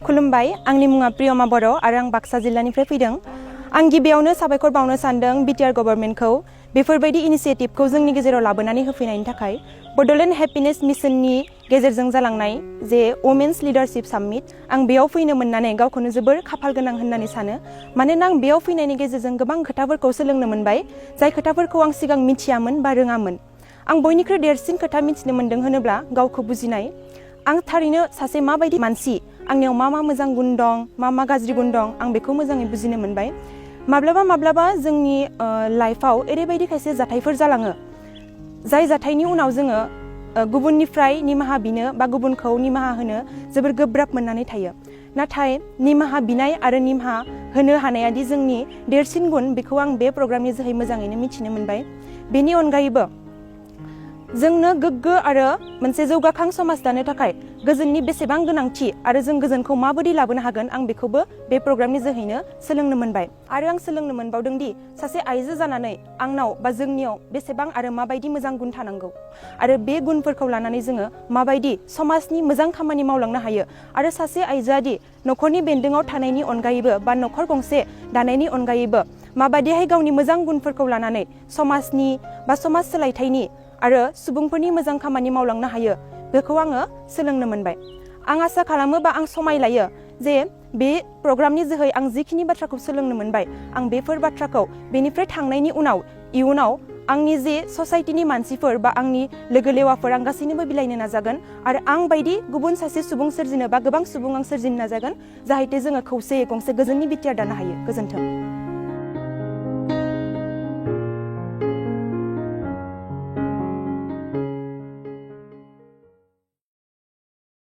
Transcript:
खुलुमबाय आंनि मुङा प्रियमा बर' आरो आं बाक्सा जिल्लानिफ्राय फैदों। आं गिबियावनो साबायखर बावनो सानदों बिटिआर गभर्नमेन्टखौ बेफोरबायदि इनिशिएटिभखौ जोंनि गेजेराव लाबोनानै होफैनायनि थाखाय। बड'लेण्ड हेपिनेस मिशननि गेजेरजों जालांनाय जे वमेन्स लिडारशिप सामिट आं बेयाव फैनो मोननानै गावखौनो जोबोर खाफाल गोनां होननानै सानो। मानोना आं बेयाव फैनायनि गेजेरजों गोबां खोथाफोरखौ सोलोंनो मोनबाय जाय खोथाफोरखौ आं सिगां मिथियामोन बा रोङामोन। आं बयनिख्रुइ देरसिन खोथा मिथिनो मोनदों होनोब्ला गावखौ बुजिनाय। आं थारैनो सासे माबायदि मानसि, आंनियाव मा मोजां गुन दं, मा गाज्रि गुन दं, आं बेखौ मोजाङै बुजिनो मोनबाय। माब्लाबा जोंनि लाइफआव ओरैबायदि खायसे जाथायफोर जालाङो जाय जाथायनि उनाव जोङो गुबुननिफ्राय निमाहा बिनो बा गुबुनखौ निमाहा होनो जोबोर गोब्राब मोननानै थायो। नाथाय निमाहा बिनाय आरो निमाहा होनो हानायादि जोंनि देरसिन गुन, बेखौ आं बे प्रग्रामनि जोहै मोजाङैनो मिथिनो मोनबाय। बेनि अनगायैबो जोंनो गोग्गो आरो मोनसे जौगाखां समाज दानो थाखाय गोजोननि बेसेबां गोनांथि आरो जों गोजोनखौ माबोरै लाबोनो हागोन, आं बेखौबो बे प्रग्रामनि जोहैनो सोलोंनो मोनबाय। आरो आं सोलोंनो मोनबावदों दि सासे आइजो जानानै आंनाव बा जोंनियाव बेसेबां आरो माबायदि मोजां गुन थानांगौ आरो बे गुनफोरखौ लानानै जोङो माबायदि समाजनि मोजां खामानि मावलांनो हायो। आरो सासे आइजोआदि न'खरनि बेन्दोङाव थानायनि अनगायैबो बा न'खर गंसे दानायनि अनगायैबो माबायदिहाय गावनि मोजां गुनफोरखौ लानानै समाजनि बा समाज सोलायथायनि आरो सुबुंफोरनि मोजां खामानि मावलांनो हायो, बेखौ आङो सोलोंनो मोनबाय। आं आसा खालामो बा आं समाय लायो जे बे प्रग्रामनि जोहै आं जिखिनि बाथ्राखौ सोलोंनो मोनबाय, आं बेफोर बाथ्राखौ बेनिफ्राय थांनायनि उनाव इयुनाव आंनि जे ससाइटिनि मानसिफोर बा आंनि लोगो लेवाफोर आं गासैनोबो बिलाइनो नाजागोन। आरो आं बायदि गुबुन सासे सुबुं सोरजिनो बा गोबां सुबुं आं सोरजिनो नाजागोन, जाहाथे जोङो खौसेयै गंसे गोजोननि बिटिआर दानो हायो। गोजोन्थों।